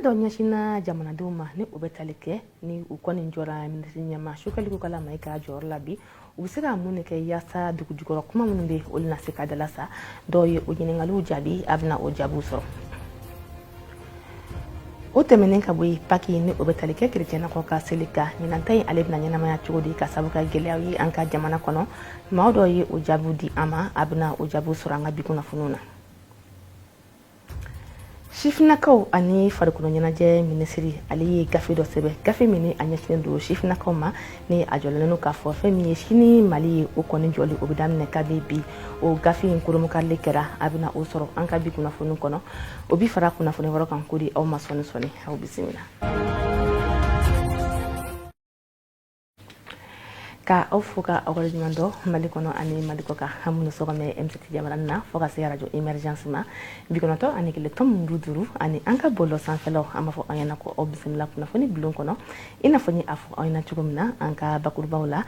Ɲininkali dɔ ɲɛsinna jamanadenw ma, ni o bɛ tali kɛ ni u kɔni jɔra minisiri ɲɛmaa Choguel Kokalla Maïga jɔyɔrɔ la bi, u bɛ se ka mun de kɛ yaasa dugujukɔrɔ kuma minnu bɛ, olu na se ka dalasa. Dɔw ye o ɲininkaliw jaabi, a bɛna o jaabiw sɔrɔ. O tɛmɛnen ka bɔ yen, Pâques, ni o bɛ tali kɛ kerecɛnnakaw ka seli kan, ɲinan ta in, ale bɛna ɲɛnamaya cogo di ka sabu kɛ gɛlɛyaw ye an ka jamana kɔnɔ? Maa dɔw ye o jaabiw di an ma, a bɛna o jaabiw sɔrɔ an ka bi kunnafoniw na. Sifinnakaw ani farikolo ɲɛnajɛ minisiri, ale ye gafe dɔ sɛbɛn, gafe min a ɲɛsinnen don sifinnakaw ma, ni a jɔlen don k'a fɔ fɛn min ye sini Mali ye, o kɔni jɔli, o bɛ daminɛ kabi bi. O gafe in kurunbonkarili kɛra, a bɛna o sɔrɔ an ka bi kunnafoni kɔnɔ. O bi fara kunnafoni wɛrɛ kan ko di aw ma sɔɔni sɔɔni. Aw bisimila. Ka aw fo ka aw waleɲuman dɔn Mali kɔnɔ ani Mali kɔ kan, an minnu sɔgɔmɛ M7 jabarani na fo ka se arajo Emergence ma, 91.5, ani an ka bɔlɔlɔ sanfɛlaw, an b'a fɔ aw ɲɛna ko aw bisimila kunnafoni bulon kɔnɔ. I n'a fɔ n ye a fɔ aw ɲɛna cogo min na an ka bakurubaw la,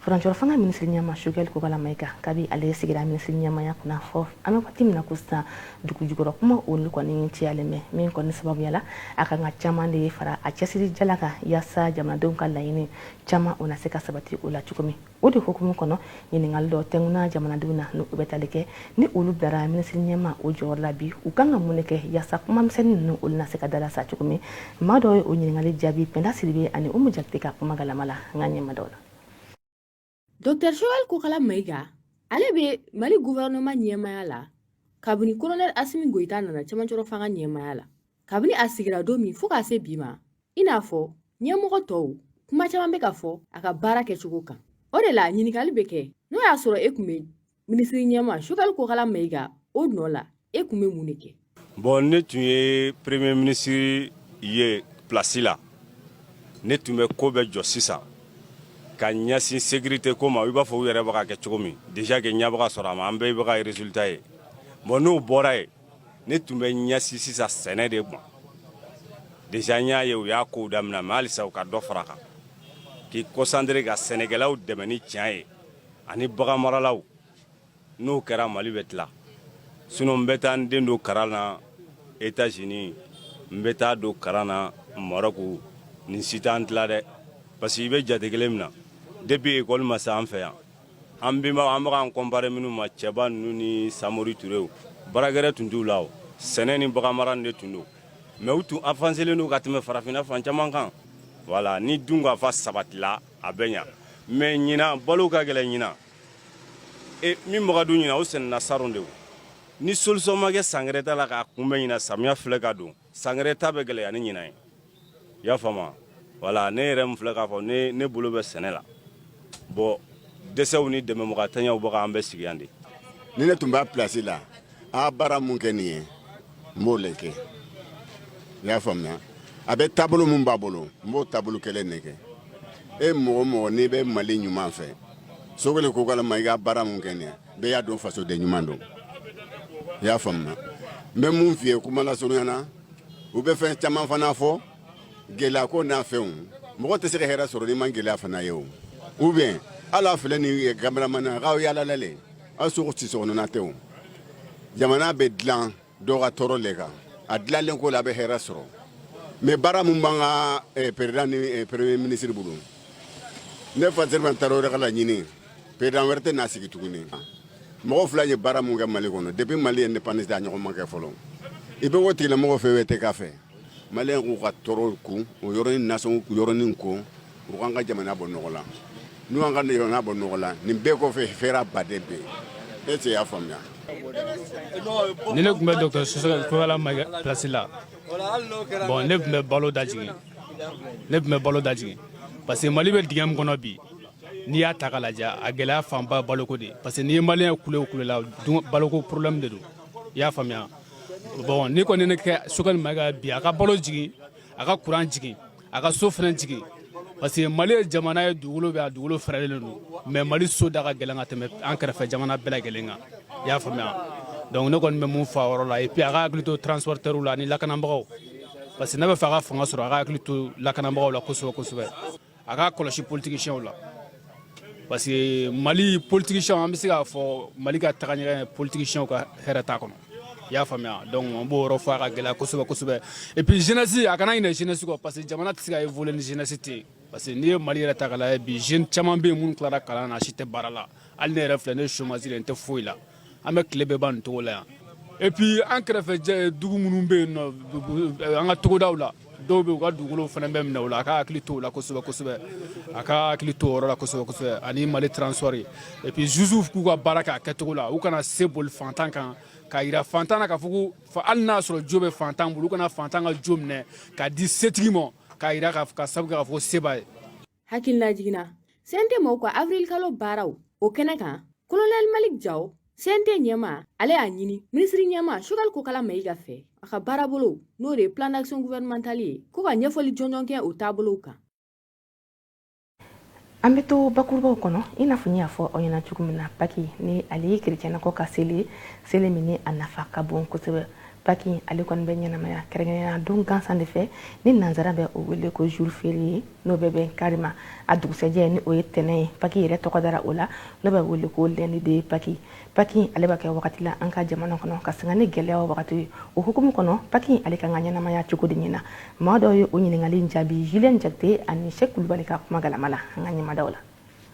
furancɛrɔ fanga minisiri ɲɛma Choguel Kokalla Maïga, kabi ale sigira minisiri ɲɛmaya kunna fɔ an bɛ waati min na ko sisan, dugu jukɔrɔ kuma olu kɔni cayalen bɛ, min kɔni sababuya la a kan ka caman de fara a cɛsiri jala kan yaasa jamanadenw ka laɲini caman, o na se ka sabati o la cogo min. O de hukumu kɔnɔ, ɲininkali dɔ tɛnkunna jamanadenw na, ni o bɛ tali kɛ ni olu bilara minisiri ɲɛma o jɔyɔrɔ la bi, u kan ka mun de kɛ yaasa kumamisɛnnin ninnu, olu na se ka dalasa cogo min. Maa dɔw ye o ɲininkali jaabi Pɛnda Sidibe ani Umu Jakite ka kuma galama la. An ka ɲɛma dɔw la. Dr Choguel Kokalla Maïga, ale bɛ Mali gouvernement ɲɛmaaya la kabini colonel Assimi Goïta nana cɛmancɛrɔ fanga ɲɛmaaya la. Kabini a sigira don min fo k'a se bi ma, i n'a fɔ ɲɛmɔgɔ tɔw, kuma caman bɛ ka fɔ a ka baara kɛcogo kan. O de la ɲininkali bɛ kɛ, n'o y'a sɔrɔ e tun bɛ minisiri ɲɛma Choguel Kokalla Maïga o nɔ la, e tun bɛ mun de kɛ? Bon, ne tun ye premier ministre ye place la, ne tun bɛ ko bɛɛ jɔ sisan ka ɲɛsin sécurité ko ma, i b'a fɔ u yɛrɛ bɛ ka kɛ cogo min. Déjà que ɲɛ bɛ ka sɔrɔ a ma, an bɛɛ bɛ ka résultat ye. Bon, n'o bɔra yen, ne tun bɛ ɲɛsin sisan sɛnɛ de ma. Déjà n y'a ye u y'a kow daminɛ, mais halisa u ka dɔ fara kan, k'i concentrer ka sɛnɛkɛlaw dɛmɛ ni tiɲɛ ye ani baganmaralaw. N'o kɛra, Mali bɛ tila. Sinon n bɛ taa n den don karan na États-Unis, n bɛ taa don karan na Maroc, nin si t'an tila dɛ, parce que i bɛ jate kelen min na, depuis école ma se an fɛ yan, an bɛnbaw, an bɛ k'an comparer minnu ma, cɛba ninnu ni Samori Turew, baarakɛrɛ tun t'u la. O sɛnɛ ni baganmara de tun don, mais u tun avancelen don ka tɛmɛ farafinna fan caman kan. Voilà, ni dun ka fa sabatila, a bɛ ɲa. Mais ɲinan balo ka gɛlɛn ɲinan. E min bɛ ka dun ɲinan, o sɛnɛna saron de. O ni solution ma kɛ san wɛrɛ ta la k'a kunbɛn, ɲinan samiya filɛ ka don, san wɛrɛ ta bɛ gɛlɛya ni ɲinan ye. I y'a faamu? Voilà, ne yɛrɛ min filɛ k'a fɔ, ne bolo bɛ sɛnɛ la. Bon, dɛsɛw ni dɛmɛbagatanyaw bɛ k'an bɛɛ sigi yan de. Ni ne tun b'a place la, a baara mun kɛ nin ye, n b'o le kɛ. I y'a faamuya? A bɛ taabolo mun b'a bolo, n b'o taabolo kelen de kɛ. E mɔgɔ mɔgɔ n'i bɛ Mali ɲuman fɛ, Choguel Kokalla ma, i ka baara mun kɛ nin ye, bɛɛ y'a dɔn fasoden ɲuman don. I y'a faamuya? N bɛ mun f'i ye kuma lasurunya na, u bɛ fɛn caman fana fɔ gɛlɛya ko n'a fɛnw. Mɔgɔ tɛ se ka hɛrɛ sɔrɔ n'i ma gɛlɛya fana ye. O ou bien hali a filɛ nin ye, cameraman k'aw yaalala le, aw sogo si sokɔnɔna tɛ. O jamana bɛ dilan dɔ ka tɔɔrɔ le kan, a dilanlen ko la, a bɛ hɛrɛ sɔrɔ. Mais baara mun b'an ka président ni premier ministre bolo, ne fa Seriman Tarawele ka laɲini, président wɛrɛ tɛ n'a sigi tuguni. Mɔgɔ fila ye baara mun kɛ Mali kɔnɔ depuis Mali indépendance, a ɲɔgɔn ma kɛ fɔlɔ. I bɛ o tigilamɔgɔ fɛ tɛ k'a fɛ Maliyɛn k'u ka tɔɔrɔ kun o yɔrɔnin nasɔngɔ yɔrɔnin ko u k'an ka jamana bɔ nɔgɔ la. N'u y'an ka jamana bɔ nɔgɔ la, nin bɛɛ kɔfɛ, fɛɛrɛ baden bɛ yen. E y'a faamuya? Ni ne tun bɛ docteur Choguel Kokalla Maïga place la, bon, ne tun bɛ balo dajigin, ne tun bɛ balo dajigin, parce que Mali bɛ dingɛ min kɔnɔ bi, n'i y'a ta k'a lajɛ, a gɛlɛya fanba baloko de, parce que n'i ye Maliyɛn kule o kule la, baloko problème de don. I y'a faamuya? Bon, ni kɔni ne kɛ Choguel Maïga bi, a ka balo jigin, a ka courant jigin, a ka so fɛnɛ jigin, parce que Mali ye jamana ye, dugukolo bɛ, a dugukolo fɛrɛlen don, mais Mali so da ka gɛlɛn ka tɛmɛ an kɛrɛfɛ jamana bɛɛ lajɛlen kan. I y'a faamuya? Donc ne kɔni bɛ mun fɔ a yɔrɔ la, et puis a ka hakili to transporteur la ani lakanabagaw, parce que n'a bɛ fɛ a ka fanga sɔrɔ, a ka hakili to lakanabagaw la kosɛbɛ kosɛbɛ. A ka kɔlɔsi politiciens la, parce que Mali politiciens, an bɛ se k'a fɔ Mali ka taga ɲɛgɛn, politiciens ka hɛrɛ t'a kɔnɔ. I y'a faamuya? Donc an b'o yɔrɔ fɔ, a ka gɛlɛya kosɛbɛ kosɛbɛ. Et puis jeunesse, a kana ɲinɛ jeunesse kɔ, parce que jamana tɛ se ka évoluer ni jeunesse tɛ yen. Parce que n'i ye Mali yɛrɛ ta k'a lajɛ bi, jeune caman bɛ yen minnu tilara kalan na, a si tɛ baara la. Hali ne yɛrɛ filɛ, ne ye chômage de ye, n tɛ foyi la. An bɛ tile bɛɛ ban nin cogo la yan. Et puis an kɛrɛfɛ dugu minnu bɛ yen nɔ, an ka togodaw la, dɔw bɛ yen, u ka dugukolo fana bɛ minɛ o la. A ka hakili to o la kosɛbɛ kosɛbɛ, a ka hakili to o yɔrɔ la kosɛbɛ kosɛbɛ, ani Mali transport. Et puis juges k'u ka baara kɛ a kɛcogo la, u kana se boli fantan kan k'a yira fantan na k'a fɔ ko hali n'a sɔrɔ jo bɛ fantan bolo, u kana fantan ka jo minɛ k'a di setigi ma, k'a yira ka sabu kɛ k'a fɔ ko se b'a ye. Hakilina jiginna CNT maaw ka avril kalo baaraw o kɛnɛ kan, Colonel Malik Jaw, CNT ɲɛma, ale y'a ɲini minisiri ɲɛma Choguel Kokala Mayiga fɛ, a ka baarabolo, n'o de ye plan d'action gouvernemental ye, ko ka ɲɛfɔli jɔnjɔn kɛ o taabolow kan. An bɛ to bakurubaw kɔnɔ. I n'a fɔ n y'a fɔ aw ɲɛna cogo min na, Paki ni ale ye kerecɛnnakaw ka seli ye, seli min ni a nafa ka bon kosɛbɛ. Paki ale kɔni bɛ ɲɛnamaya kɛrɛnkɛrɛnnenya don gansan de fɛ, ni nanzara bɛ o wele ko jour férié, n'o bɛ bɛn kari ma. A dugusɛjɛ, ni o ye tɛnɛ ye, Paki yɛrɛ tɔgɔ dara o la, n'o bɛ wele ko lundi de Pâques. Paki ale b'a kɛ wagati la an ka jamana kɔnɔ ka singa ni gɛlɛya wagati ye. O hukumu kɔnɔ, Paki ale kan ka ɲɛnamaya cogo di ɲina? Maa dɔw ye o ɲininkali jaabi Julien Jakite ani Sɛk Kulubali ka kuma galama la an ka ɲɛmadaw la.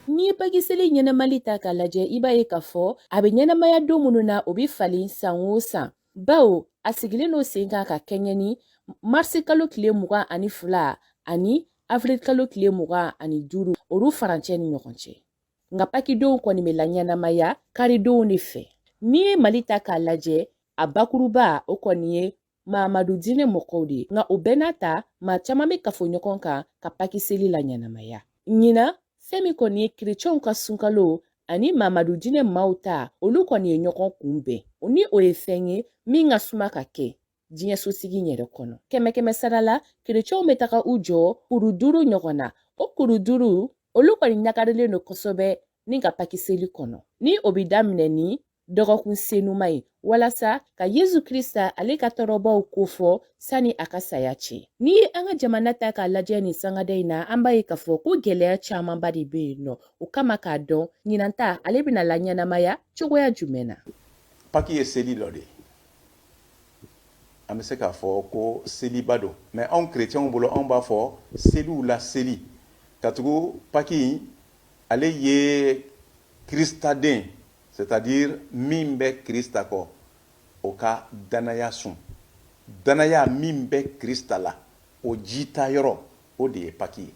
N'i ye Pakiseli ɲɛnamali ta k'a lajɛ, i b'a ye k'a fɔ a bɛ ɲɛnamaya don minnu na, o bɛ falen san o san, bawo a sigilen don sen kan ka kɛɲɛ ni marisi kalo tile 22 ani avril kalo tile 25, olu farancɛ ni ɲɔgɔn cɛ. Nka pakidenw kɔni bɛ laɲɛnamaya karidenw de fɛ. N'i ye Mali ta k'a lajɛ, a bakuruba o kɔni ye Mamadu diinɛ mɔgɔw de ye. Nka o bɛɛ n'a ta, maa caman bɛ kafo ɲɔgɔn kan ka Pakiseli laɲɛnamaya. Ɲinan, fɛn min kɔni ye kerecɛnw ka sunkalo ani Mamadu diinɛ maaw ta, olu kɔni ye ɲɔgɔn kunbɛn. O ni o ye fɛn ye min ka suma ka kɛ diɲɛ sosigi yɛrɛ kɔnɔ. Kɛmɛ kɛmɛ sara la, kerecɛnw bɛ taga u jɔ kuru 5 ɲɔgɔn na. O kuru 5, olu kɔni ɲagarilen don kosɛbɛ ni ka Pakiseli kɔnɔ, ni o bɛ daminɛ ni dɔgɔkun senuma ye, walasa ka Yezu Krista ale ka tɔɔrɔbaw kofɔ sani a ka saya cɛ. N'i ye an ka jamana ta k'a lajɛ nin sangada in na, an b'a ye k'a fɔ ko gɛlɛya camanba de bɛ yen nɔ. O kama, k'a dɔn ɲinan ta ale bɛna laɲɛnamaya cogoya jumɛn na? Paki ye seli dɔ de ye, an bɛ se k'a fɔ ko seliba don, mais anw kerecɛnw bolo, anw b'a fɔ seliw la seli, katugu Paki ale ye Kristaden, c'est-à-dire min bɛ Krista kɔ, o ka danaya sun. Danaya min bɛ Krista la, o jita yɔrɔ, o de ye Paki ye.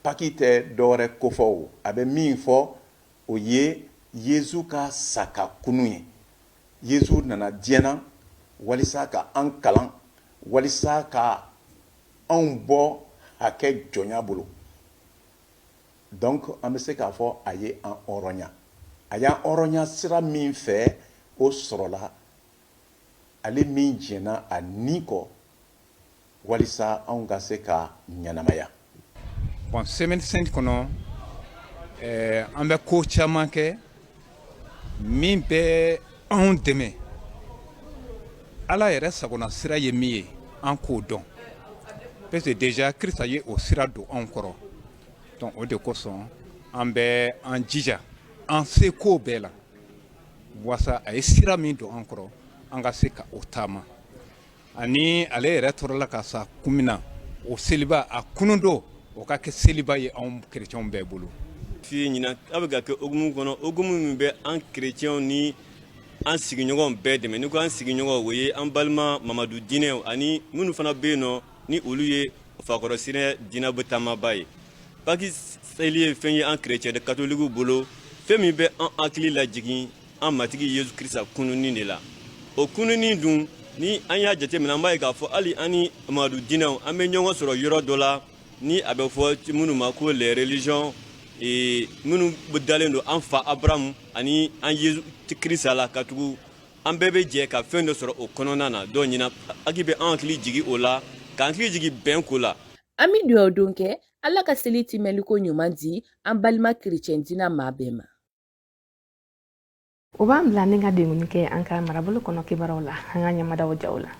Paki tɛ dɔwɛrɛ kofɔ, o a bɛ min fɔ, o ye Yezu ka sa ka kunu ye. Yezu nana diɲɛ na walisa ka an kalan, walisa ka anw bɔ hakɛ jɔnya bolo. Donc an bɛ se k'a fɔ a ye an hɔrɔnya. A y'an hɔrɔnya sira min fɛ, o sɔrɔla ale min jɛnna a ni kɔ walisa anw ka se ka ɲɛnamaya. Bon, Semaine Sainte kɔnɔ, an bɛ ko caman kɛ min bɛ anw dɛmɛ Ala yɛrɛ sagona sira ye min ye, an k'o dɔn, parce que déjà Krista ye o sira don anw kɔrɔ. Donc o de kosɔn an bɛ an jija an seko bɛɛ la walasa a ye sira min don an kɔrɔ, an ka se ka o taama. Ani ale yɛrɛ tɔɔrɔla ka sa kun min na, o seliba, a kunun don, o ka kɛ seliba ye anw kerecɛnw bɛɛ bolo. Fi ɲinan a bɛ ka kɛ hukumu kɔnɔ, hukumu min bɛ an kerecɛnw ni an sigiɲɔgɔnw bɛɛ dɛmɛ. Ni ko an sigiɲɔgɔn, o ye an balima Mamadu diinɛw ani minnu fana bɛ yen nɔ, ni olu ye fakɔrɔsinɛ diinɛ bɛ taamaba ye. Paki seli ye fɛn ye an kerecɛn katolikiw bolo, fɛn min bɛ an hakili lajigin an Matigi Yesu Krista kununni de la. O kununni dun, ni an y'a jateminɛ, an b'a ye k'a fɔ hali an ni Mamadu diinɛw, an bɛ ɲɔgɔn sɔrɔ yɔrɔ dɔ la, ni a bɛ fɔ minnu ma ko les religions minnu dalen don an fa Abrahamu ani an Yesu Krista la, ka tugu an bɛɛ bɛ jɛ ka fɛn dɔ sɔrɔ o kɔnɔna na. Donc ɲinan Paki bɛ an hakili jigin o la, k'an hakili jigin bɛn ko la. An bɛ dugawu don kɛ Ala ka seli timɛliko ɲuman di an balima kerecɛn diinɛ maa bɛɛ ma. O b'an bila ni ka denkuni kɛ an ka marabolo kɔnɔ kibaruw la, an ka ɲɛmadaw jaw la.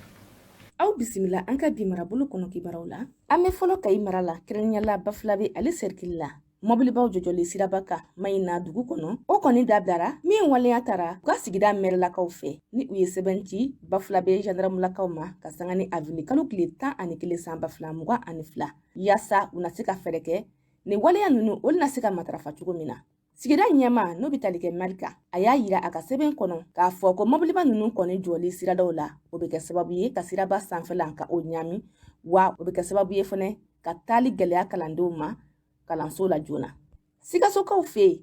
Aw bisimila an ka bi marabolo kɔnɔ kibaruw la. An bɛ fɔlɔ Kayi mara la, kɛrɛnkɛrɛnnenya la Bafulabe ale sɛrikili la. Mɔbilibaw jɔjɔli siraba kan Mayina dugu kɔnɔ, o kɔni dabilara min waleya tara u ka sigida mɛrilakaw fɛ ni u ye sɛbɛn ci Bafulabe jandaramulakaw ma ka sanga ni avril kalo tile 11 san 2022, yaasa u na se ka fɛɛrɛ kɛ nin waleya ninnu olu na se ka matarafa cogo min na. Sigida ɲɛmaa n'o bɛ tali kɛ mɛri kan, a y'a yira a ka sɛbɛn kɔnɔ k'a fɔ ko mɔbiliba ninnu kɔni jɔli siradaw la, o bɛ kɛ sababu ye ka siraba sanfɛla ka o ɲaami, wa o bɛ kɛ sababu ye fɛnɛ ka taali gɛlɛya kalandenw ma kalanso la joona. Sikasokaw fɛ yen,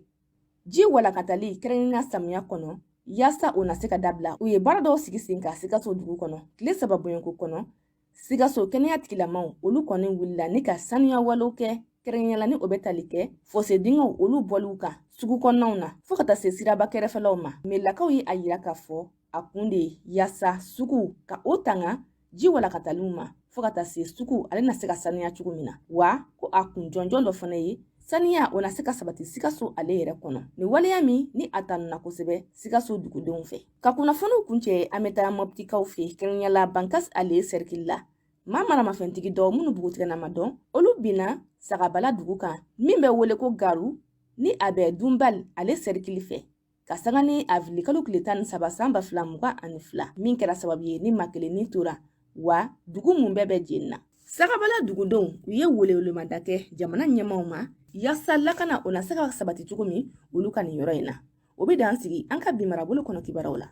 ji walakatali kɛrɛnkɛrɛnnenya samiya kɔnɔ, yaasa o na se ka dabila, u ye baara dɔw sigi sen kan Sikaso dugu kɔnɔ tile 3 bɔɲɔgɔnko kɔnɔ. Sikaso kɛnɛya tigilamaw olu kɔni wulila ni ka sanuya walew kɛ, kɛrɛnkɛrɛnnenya la ni o bɛ tali kɛ fɔse dingɛw olu bɔliw kan sugu kɔnɔnaw na fo ka taa se siraba kɛrɛfɛlaw ma. Merilakaw ye a yira k'a fɔ a kun de ye yaasa sugu ka o tanga ji walakataliw ma fo ka taa se sugu ale na se ka saniya cogo min na, wa ko a kun jɔnjɔn dɔ fana ye saniya o na se ka sabati Sikaso ale yɛrɛ kɔnɔ. Nin waleya min ni a tanuna kosɛbɛ Sikaso dugudenw fɛ. Ka kunnafoniw kuncɛ, an bɛ taa Mɔptikaw fɛ, kɛrɛnkɛrɛnnenya la Bankas ale sɛrikili la. Maa maramafɛntigi dɔw minnu bugutigɛna ma dɔn, olu binna Sagabala dugu kan min bɛ wele ko Garu ni a bɛ Dunbal ale sɛrikili fɛ, ka sanga ni avril kalo tile 13 san 2022, min kɛra sababu ye ni maa kelen ni tora, wa dugu mun bɛɛ bɛ jenina. Sagabala dugudenw u ye welewelemada kɛ jamana ɲɛmaaw ma yaasa lakana o na se ka sabati cogo min olu ka nin yɔrɔ in na. O bɛ dan sigi an ka bi marabolo kɔnɔ kibaruyaw la.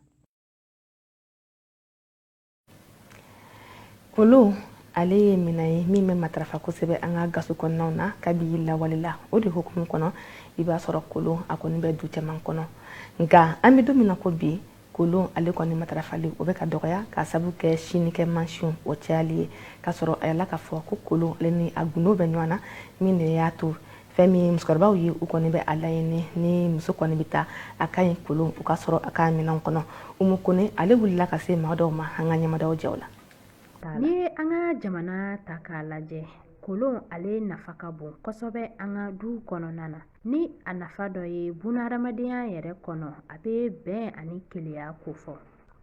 Kolon ale ye minɛn ye min bɛ matarafa kosɛbɛ an ka gaso kɔnɔnaw na kabi lawale la. O de hukumu kɔnɔ, i b'a sɔrɔ kolon a kɔni bɛ du caman kɔnɔ, nka an bɛ don min na ko bi, kolon ale kɔni matarafali o bɛ ka dɔgɔya k'a sabu kɛ sinikɛ mansinw o cayali ye, k'a sɔrɔ a yɛrɛ la k'a fɔ ko kolon ale ni a gundo bɛ ɲɔgɔn na, min de y'a to fɛn min musokɔrɔbaw ye u kɔni bɛ a laɲini ni muso kɔni bɛ taa a ka ɲi kolon o ka sɔrɔ a ka minɛnw kɔnɔ. Umu Kone ale wulila ka se maa dɔw ma an ka ɲɛmadaw jaw la. N'i ye an ka jamana ta k'a lajɛ, kolon ale nafa ka bon kosɛbɛ an ka du kɔnɔna na. Ni a nafa dɔ ye bunahadamadenya yɛrɛ kɔnɔ, a bɛ bɛn ani kelenya kofɔ.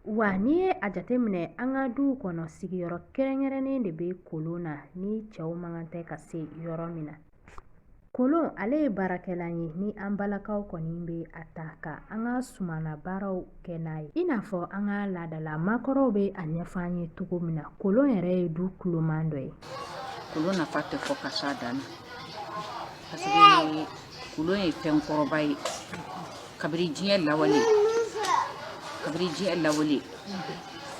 Wa n'i ye a jateminɛ an ka duw kɔnɔ, sigiyɔrɔ kɛrɛnkɛrɛnnen de bɛ kolon na ni cɛw man kan tɛ ka se yɔrɔ min na. Kolon ale ye baarakɛlan ye ni an balakaw kɔni bɛ a ta ka an ka sumana baaraw kɛ n'a ye. I n'a fɔ an ka laadala maakɔrɔw bɛ a ɲɛfɔ an ye cogo min na, kolon yɛrɛ ye du kuloman dɔ ye. Kolon nafa tɛ fɔ ka s'a dan na, parce que kolon ye fɛn kɔrɔba ye kabiri diɲɛ lawale, kabiri diɲɛ lawale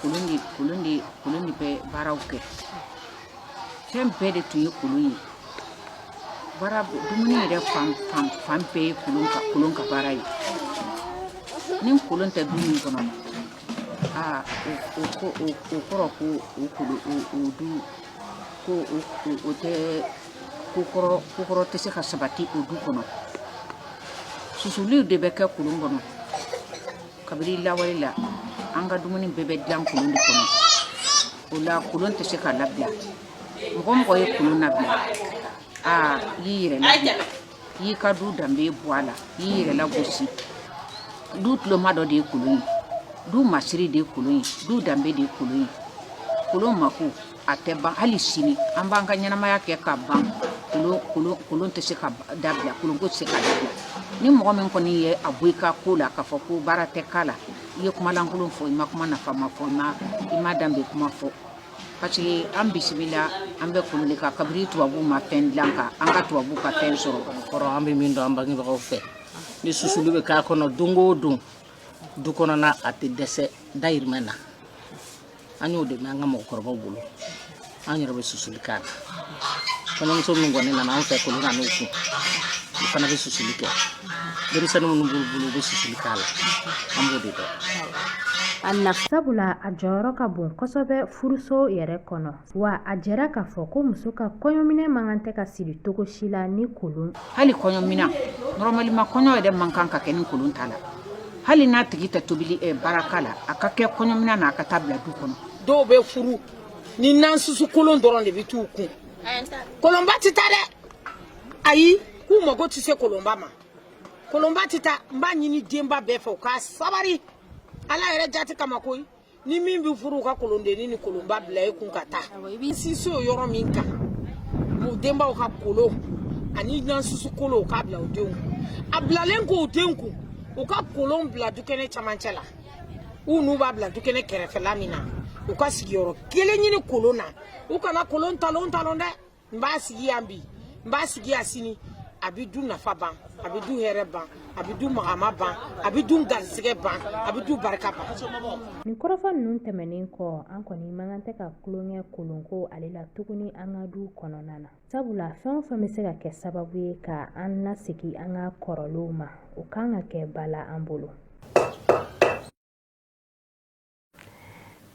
kolon de bɛ baaraw kɛ. Fɛn bɛɛ de tun ye kolon ye. Baara dumuni yɛrɛ fan fan fan bɛɛ ye kolon ka baara ye. Ni kolon tɛ du min kɔnɔ, aa o o o kɔrɔ ko o kolon o du ko o tɛ ko kɔrɔ tɛ se ka sabati o du kɔnɔ. Susuliw de bɛ kɛ kolon kɔnɔ. Kabiri lawale la, an ka dumuni bɛɛ bɛ dilan kolon de kɔnɔ. O la kolon tɛ se ka labila. Mɔgɔ mɔgɔ ye kolon labila, aa i y'i yɛrɛ labila, i y'i ka du danbe bɔ a la, i y'i yɛrɛ lagosi. Du tuloma dɔ de ye kolon ye, du masiri de ye kolon ye, du danbe de ye kolon ye. Kolon mako a tɛ ban hali sini. An b'an ka ɲɛnamaya kɛ ka ban, kolon tɛ se ka dabila, kolonko tɛ se ka dabila. Ni mɔgɔ min kɔni ye a bɔ i ka ko la k'a fɔ ko baara tɛ k'a la, i ye kuma lankolon fɔ, i ma kuma nafama fɔ, i ma danbe kuma fɔ. Parce que an bisimila an bɛ kolon de kan kabiri tubabuw ma fɛn dilan ka an ka tubabuw ka fɛn sɔrɔ. Kɔrɔ, an bɛ min dɔn an bangebagaw fɛ, ni susuli bɛ k'a kɔnɔ don o don du kɔnɔna, a tɛ dɛsɛ dayirimɛ na. An y'o de mɛn an ka mɔgɔkɔrɔbaw bolo. An yɛrɛ bɛ susuli k'a la. Kɔɲɔmuso min kɔni nana an fɛ kolon na n'o kun, o fana bɛ susuli kɛ. Denmisɛnnin minnu b'u bolo, u bɛ susuli k'a la. An b'o de dɔn. A nafa sabula a jɔyɔrɔ ka bon kosɛbɛ furuso yɛrɛ kɔnɔ, wa a jɛra k'a fɔ ko muso ka kɔɲɔminɛ man kan tɛ ka siri cogo si la ni kolon. Hali kɔɲɔminɛ, normalement kɔɲɔ yɛrɛ man kan ka kɛ ni kolon t'a la. Hali n'a tigi tɛ tobili baara la, a ka kɛ kɔɲɔminɛ na, a ka taa bila du kɔnɔ. Dɔw bɛ furu ni nansusu kolon dɔrɔn de bɛ t'u kun. Kolonba tɛ taa dɛ, ayi, k'u mago tɛ se kolonba ma. Kolonba tɛ taa. N b'a ɲini denba bɛɛ fɛ, u ka sabari Ala yɛrɛ jate kama koyi. Ni min bɛ furu, u ka kolondenni ni kolonba bila i kun ka taa. I b'i sinsin o yɔrɔ min kan, mu denbaw ka kolon Ani nansusu kolon, u k'a bila u denw kun. A bilalen k'u denw kun, u ka kolon bila dukɛnɛ camancɛ la, u n'u b'a bila dukɛnɛ kɛrɛfɛla min na, u ka sigiyɔrɔ kelen ɲini kolon na. U kana kolon talon talon dɛ. N b'a sigi yan bi, n b'a sigi yan sini, a bɛ du nafa ban, a bɛ du hɛrɛ ban, a bɛ du magama ban, a bɛ du garisigɛ ban, a bɛ du barika ban. Nin kɔrɔfɔ ninnu tɛmɛnen kɔ, an kɔni man kan tɛ ka tulonkɛ kolonko ale la tuguni an ka du kɔnɔna na, sabula fɛn o fɛn bɛ se ka kɛ sababu ye ka an lasegin an ka kɔrɔlenw ma, o kan ka kɛ ba la an bolo.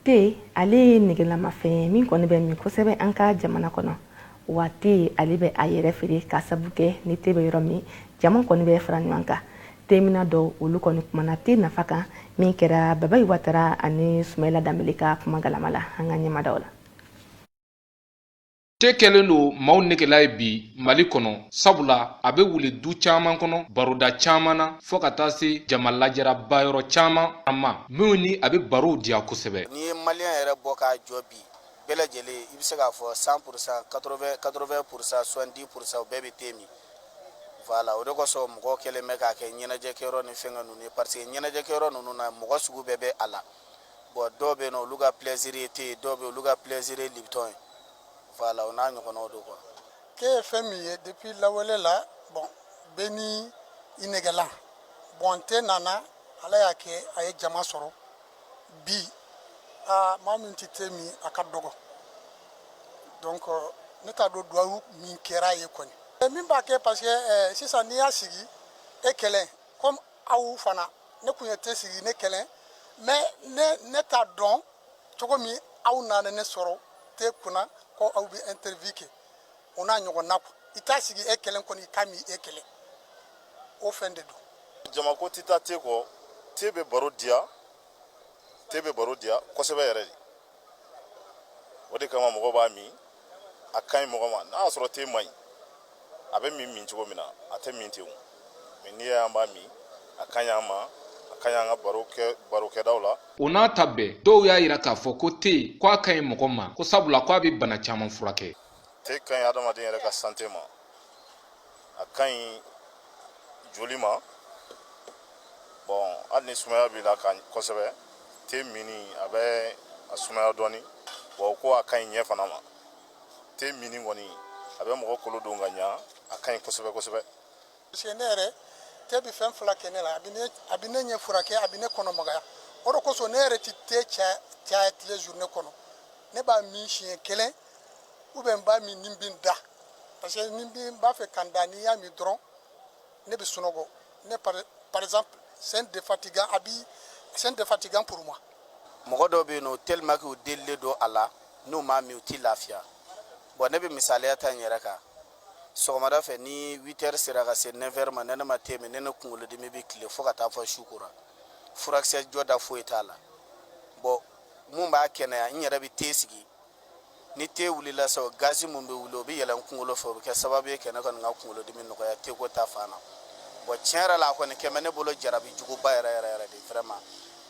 Te, ale ye negelamafɛn ye min kɔni bɛ min kosɛbɛ an ka jamana kɔnɔ. Wa te, ale bɛ a yɛrɛ feere ka sabu kɛ ni te bɛ yɔrɔ min, jama kɔni bɛ fara ɲɔgɔn kan. Temina dɔw, olu kɔni kumana te nafa kan min kɛra Babayi Watara ani Sumayila Danbele ka kuma galama la an ka ɲɛmadaw la. Te kɛlen don maaw negela ye bi Mali kɔnɔ, sabula a bɛ wuli du caman kɔnɔ, baroda caman na, fo ka taa se jama lajɛraba yɔrɔ caman ma minnu ni a bɛ barow diya kosɛbɛ. N'i ye maliyɛn yɛrɛ bɔ k'a jɔ bi, bɛɛ lajɛlen, i bɛ se k'a fɔ 100%, 80%, 70%, u bɛɛ bɛ te min. Voilà, o de kosɔn mɔgɔw kɛlen bɛ k'a kɛ ɲɛnajɛkɛyɔrɔ ni fɛnkɛ ninnu ye, parce que ɲɛnajɛkɛyɔrɔ ninnu na, mɔgɔ sugu bɛɛ bɛ a la. Bon, dɔw bɛ yen nɔ, olu ka plaisir ye te ye, dɔw bɛ yen, olu ka plaisir ye Lipton ye. Voilà, o n'a ɲɔgɔnnaw don quoi. Te ye fɛn min ye depuis lawale la, bon, bɛɛ ni i negela. Bon, te nana, Ala y'a kɛ a ye jama sɔrɔ bi. Aa, maa min tɛ te min, a ka dɔgɔ. Donc ne t'a dɔn duwawu min kɛra a ye kɔni min b'a kɛ, parce que sisan n'i y'a sigi e kelen, comme aw fana, ne kun ye te sigi ne kelen, mais ne t'a dɔn cogo min aw nana ne sɔrɔ te kunna ko aw bɛ interview kɛ, o n'a ɲɔgɔnna quoi. I t'a sigi e kelen kɔni, i k'a min e kelen, o fɛn de don. Jamako tɛ taa te kɔ. Te bɛ baro diya, te bɛ baro diya kosɛbɛ yɛrɛ de. O de kama mɔgɔ b'a min, a ka ɲi mɔgɔ ma. N'a y'a sɔrɔ te man ɲi, a bɛ min min cogo min na, a tɛ min ten o. Mais n'i y'a ye an b'a min, a ka ɲi an ma, a ka ɲi an ka baro kɛ barokɛdaw la. O n'a ta bɛɛ, dɔw y'a yira k'a fɔ ko te, ko a ka ɲi mɔgɔ ma, ko sabula ko a bɛ bana caman furakɛ. Te ka ɲi adamaden yɛrɛ ka santé ma, a ka ɲi joli ma. Bon, hali ni sumaya b'i la ka kosɛbɛ, te minni a bɛ a sumaya dɔɔni. Bon, ko a ka ɲi ɲɛ fana ma. Te minni kɔni, a bɛ mɔgɔ kolo don ka ɲa, a ka ɲi kosɛbɛ kosɛbɛ. Parce que ne yɛrɛ, te bɛ fɛn fila kɛ ne la: a bɛ ne ɲɛ furakɛ, a bɛ ne kɔnɔ magaya. O de kosɔn ne yɛrɛ tɛ te caya tile journée kɔnɔ. Ne b'a min siɲɛ kelen ou bien n b'a min ni n bɛ n da, parce que ni n b'a fɛ ka n da, n'i y'a min dɔrɔn, ne bɛ sunɔgɔ. Ne par exemple, c'est un défatigant, a bi, c'est un défatigant pour moi. Mɔgɔ dɔw bɛ yen nɔ, tellement que u delilen don a la, n'u m'a min, u tɛ lafiya. Bon, ne bɛ misaliya ta n yɛrɛ kan. Sɔgɔmada fɛ, ni 8 heures sera ka se 9 heures ma, ne ma te min, ne kunkolodimi bɛ tile fo ka taa fɔ su kora. Furakisɛ jɔda foyi t'a la. Bon, mun b'a kɛnɛya? N yɛrɛ bɛ te sigi. Ni te wulila sa, o gazi mun bɛ wuli, o bɛ yɛlɛn n kunkolo fɛ, o bɛ kɛ sababu ye ka ne kɔni ka kunkolodimi nɔgɔya teko ta fan na. Bon, tiɲɛ yɛrɛ la, a kɔni kɛ bɛ ne bolo jarabi juguba yɛrɛ yɛrɛ yɛrɛ de, vraiment.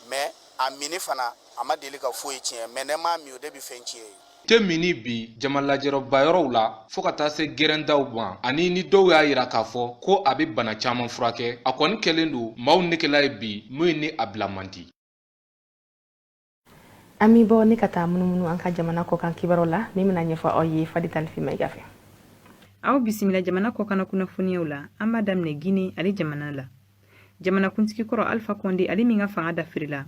Mais a minni fana, a ma deli ka foyi tiɲɛ, mais ne m'a min, o de bɛ fɛn tiɲɛ ye. Te minni bi jama lajɛrɔba yɔrɔw la, fo ka taa se gɛrɛndaw ma, ani ni dɔw y'a yira k'a fɔ ko a bɛ bana caman furakɛ, a kɔni kɛlen don maaw negela ye bi min ni a bila man di. An bɛ bɔ ni ka taa munumunu an ka jamana kɔkan kibaru la min bɛna ɲɛfɔ aw ye Fadi Talifi Mayiga fɛ. Aw bisimila jamana kɔkanna kunnafoniyaw la. An b'a daminɛ Gine ale jamana la. Jamanakuntigi kɔrɔ Alpha Conde, ale min ka fanga dafirila,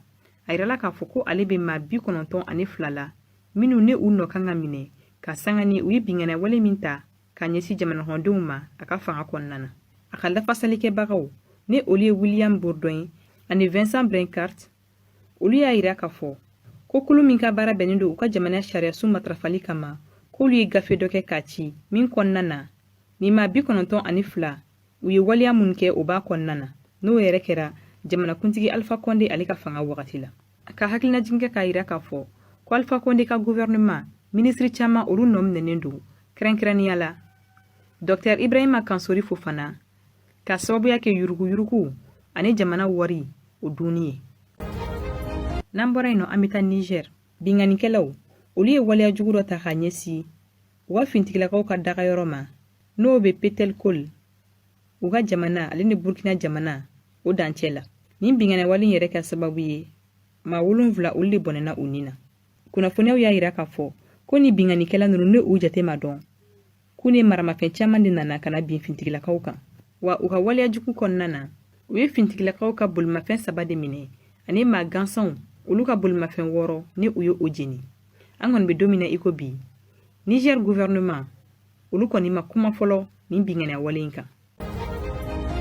a yirala k'a fɔ ko ale bɛ maa 92 la minnu ne u nɔ kan ka minɛ ka sanga ni u ye binkanni wale min ta ka ɲɛsin jamanakɔnɔdenw ma a ka fanga kɔnɔna na. A ka lafasalikɛbagaw, ni olu ye William Bourdon ani Vincent Blanchard, olu y'a yira k'a fɔ ko kulu min ka baara bɛnnen don u ka jamana sariyasun matarafali kama, k'olu ye gafe dɔ kɛ k'a ci min kɔnɔna na nin maa 92, u ye waleya minnu kɛ, o b'a kɔnɔna na, n'o yɛrɛ kɛra jamanakuntigi Alpha Conde ale ka fanga wagati la. Ka hakilinajigin kɛ k'a yira k'a fɔ ko Alpha Conde ka gouvernement minisiri caman, olu nɔ minɛnen don, kɛrɛnkɛrɛnnenya la Dr Ibrahima Kansori Fofana, ka sababuya kɛ yuruguyurugu ani jamana wari o dunni ye. N'an bɔra yen nɔ, an bɛ taa Niger. Binkannikɛlaw, olu ye waleya jugu dɔ ta k'a ɲɛsin u ka fintigilakaw ka dagayɔrɔ ma. N'o bɛ Petelkol, u ka jamana ale ni Burkina jamana o dancɛ la. Nin binkanni wale yɛrɛ kɛ sababu ye maa 7, olu de bɔnɛna u ni na. Kunnafoniyaw y'a yira k'a fɔ ko ni binkannikɛla ninnu, ni u jate ma dɔn, k'u ni maramafɛn caman de nana ka na bin fintigilakaw kan. Wa u ka waleya jugu kɔnɔna na, u ye fintigilakaw ka bolimafɛn saba de minɛ ani maa gansanw, olu ka bolimafɛn wɔɔrɔ, ni u ye o jeni. An kɔni bɛ don min na i ko bi, Niger gouvernement, olu kɔni ma kuma fɔlɔ nin binkanni wale in kan.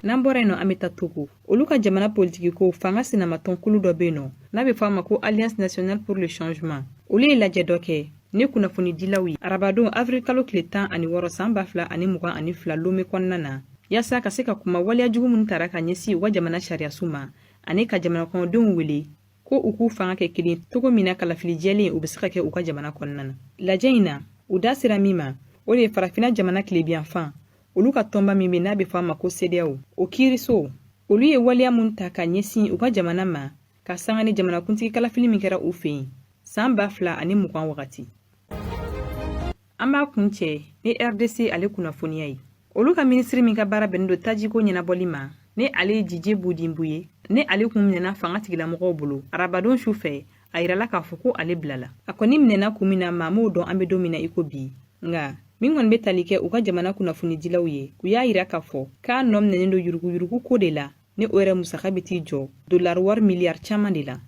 N'an bɔra yen nɔ, an bɛ taa Togo. Olu ka jamana politikiko fanga sinamatɔn kulu dɔ bɛ yen nɔ, n'a bɛ fɔ a ma ko Alliance nationale pour le changement, olu ye lajɛ dɔ kɛ ni kunnafonidilaw ye arabadon, avril kalo tile 16, san 2022, Lome kɔnɔna na, yaasa ka se ka kuma waleya jugu minnu tara ka ɲɛsin u ka jamana sariyasu ma, ani ka jamana kɔnɔdenw wele ko u k'u fanga kɛ kelen cogo min na kalafili jɛlen o bɛ se ka kɛ u ka jamana kɔnɔna na. Lajɛ in na, u da sera min ma, o de ye Farafina jamana tilebiyanfan olu ka tɔnba min bɛ, n'a bɛ fɔ a ma ko CEDEAO, o kiiriso, olu ye waleya mun ta ka ɲɛsin u ka jamana ma ka sanga ni jamanakuntigi kalafili min kɛra u fɛ yen san 2020 wagati. An b'a kuncɛ ni RDC ale kunnafoniya ye. Olu ka minisiri min ka baara bɛnnen don tajiko ɲɛnabɔli ma, ni ale ye Didier Budimbu ye, ni ale kun minɛna fanga tigilamɔgɔw bolo arabadon su fɛ, a yirala k'a fɔ ko ale bilala. A kɔni minɛna kun min na, maa m'o dɔn an bɛ don min na i ko bi. Nka min kɔni bɛ tali kɛ u ka jamana kunnafonidilaw ye, u y'a yira k'a fɔ k'a nɔ minɛnen don yuruguyurugu ko de la, ni o yɛrɛ musaka bɛ t'i jɔ dolari wari miliyari caman de la.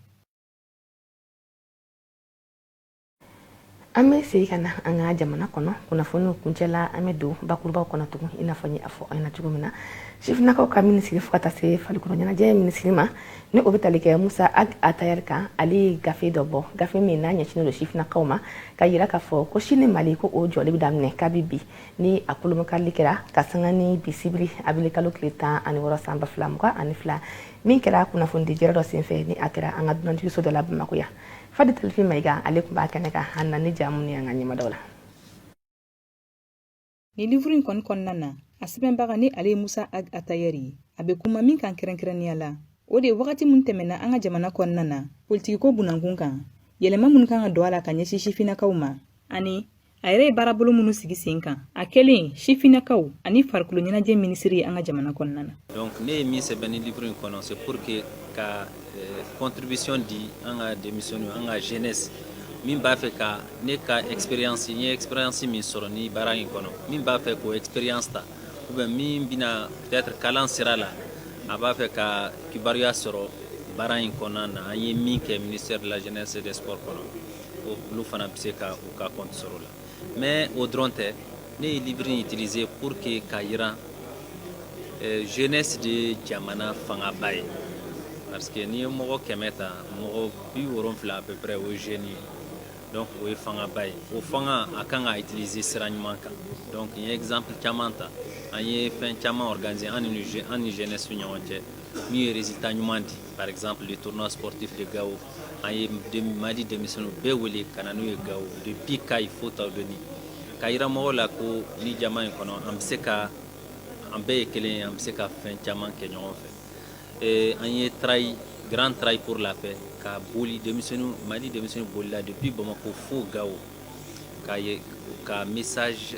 An bɛ segin ka na an ka jamana kɔnɔ kunnafoniw kuncɛ la. An bɛ don bakurubaw kɔnɔ tugun. I n'a fɔ n ye a fɔ aw ɲɛna cogo min na, sifinnakaw ka minisiri fo ka taa se farikolo ɲɛnajɛ minisiri ma, ni o bɛ tali kɛ Musa Ag Atayɛri kan, ale ye gafe dɔ bɔ, gafe min n'a ɲɛsinnen don sifinnakaw ma, ka yira k'a fɔ ko sini Mali ko o jɔli bɛ daminɛ kabi bi, ni a kolomakarili kɛra ka sanga ni bi sibiri, avril kalo tile 16, san 2022, min kɛra kunnafonidi jɛrɛ dɔ senfɛ, ni a kɛra an ka dunanjigiso dɔ la Bamakɔ yan. Fadi Talifi Mayiga, ale tun b'a kɛnɛ kan, an na ni jamu ni an ka ɲɛmadaw la. Ni livre in kɔni kɔnɔna na, a sɛbɛnbaga, ni ale ye Musa Ag Atayɛri ye, a bɛ kuma min kan kɛrɛnkɛrɛnnenya la, o de ye wagati min tɛmɛna an ka jamana kɔnɔna na politikiko bunankun kan, yɛlɛma minnu kan ka don a la ka ɲɛsin sifinnakaw ma, ani a yɛrɛ ye baarabolo minnu sigi sen kan a kɛlen sifinnakaw ani farikolo ɲɛnajɛ minisiri ye an ka jamana kɔnɔna na. Donc ne ye min sɛbɛn ni livre in kɔnɔ, c'est pour que ka contribution di an ka denmisɛnninw, an ka jeunesse min b'a fɛ ka ne ka expérience, n ye expérience min sɔrɔ ni baara in kɔnɔ, min b'a fɛ k'o expérience ta, ou bien min bɛna peut-être kalan sira la, a b'a fɛ ka kibaruya sɔrɔ baara in kɔnɔna na, an ye min kɛ ministère de la Jeunesse et des Sports kɔnɔ, olu fana bɛ se ka u ka compte sɔrɔ o la. Mais o dɔrɔn tɛ, ne ye livre in utiliser pour que ka yiran jeunesse de jamana fangaba ye, parce que n'i ye mɔgɔ 100 ta, mɔgɔ 70 à peu près o ye jeune ye. Donc o ye fangaba ye, o fanga a kan ka utiliser sira ɲuman kan. Donc n ye exemple caman ta, an ye fɛn caman organiser an ni jeunesse ni ɲɔgɔn cɛ min ye résultat ɲuman di. Par exemple, le tournoi sportif de Gao, an ye Mali denmisɛnninw bɛɛ wele ka na n'u ye Gao, depuis Kayi fo Tawudeni, ka yira mɔgɔw la ko ni jama in kɔnɔ, an bɛ se ka, an bɛɛ ye kelen ye, an bɛ se ka fɛn caman kɛ ɲɔgɔn fɛ. An ye trail, grand trail pour la paix, ka boli denmisɛnninw, Mali denmisɛnninw bolila depuis Bamako fo Gao, ka ye ka message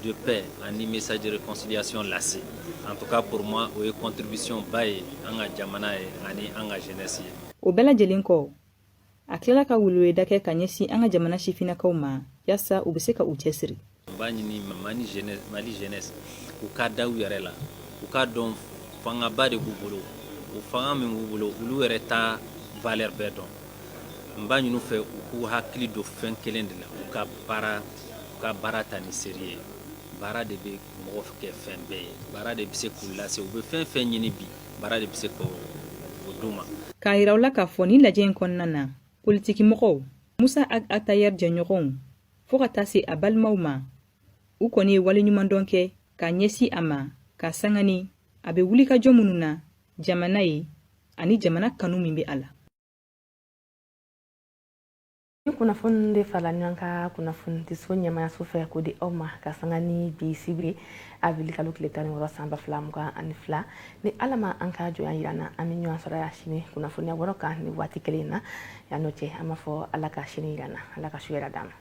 de paix ani message de réconciliation lase. En tout cas, pour moi, o ye contribution ba ye an ka jamana ye ani an ka jeunesse ye. O bɛɛ lajɛlen kɔ, a tilala ka weleweleda kɛ ka ɲɛsin an ka jamana sifinnakaw ma, yaasa u bɛ se ka u cɛsiri. N b'a ɲini Mali jeunesse, u ka da u yɛrɛ la, u k'a dɔn fangaba de b'u bolo. O fanga min b'u bolo, olu yɛrɛ ta valeur bɛɛ dɔn. N b'a ɲini u fɛ, u k'u hakili don fɛn kelen de la: u ka baara ta ni sérieux ye. Baara de bɛ mɔgɔ kɛ fɛn bɛɛ ye, baara de bɛ se k'u lase u bɛ fɛn fɛn ɲini bi, baara de bɛ se k'o d'u ma. K'a yira u la k'a fɔ nin lajɛ in kɔnɔna na, politikimɔgɔw, Musa Ag Atayɛri jɛɲɔgɔnw, fɔɔ ka taa se a balimaw ma, u kɔni ye waleɲumandɔn kɛ k'a ɲɛsin a ma, ka sanga ni a bɛ wulikajɔ minnu na jamana ye ani jamana kanu min bɛ a la. Ni kunnafoni de farala ɲɔgɔn kan kunnafonidiso ɲɛmayaso fɛ k'o di aw ma ka sanga ni bi sibiri, avril kalo tile 16, san 2022. Ni Ala ma an ka jɔnya yira na, an bɛ ɲɔgɔn sɔrɔ yan sini kunnafoniya wɛrɛ kan ni waati kelen in na. Yan n'o cɛ, an b'a fɔ Ala ka sini yira na, Ala ka su yɛrɛ d'an ma.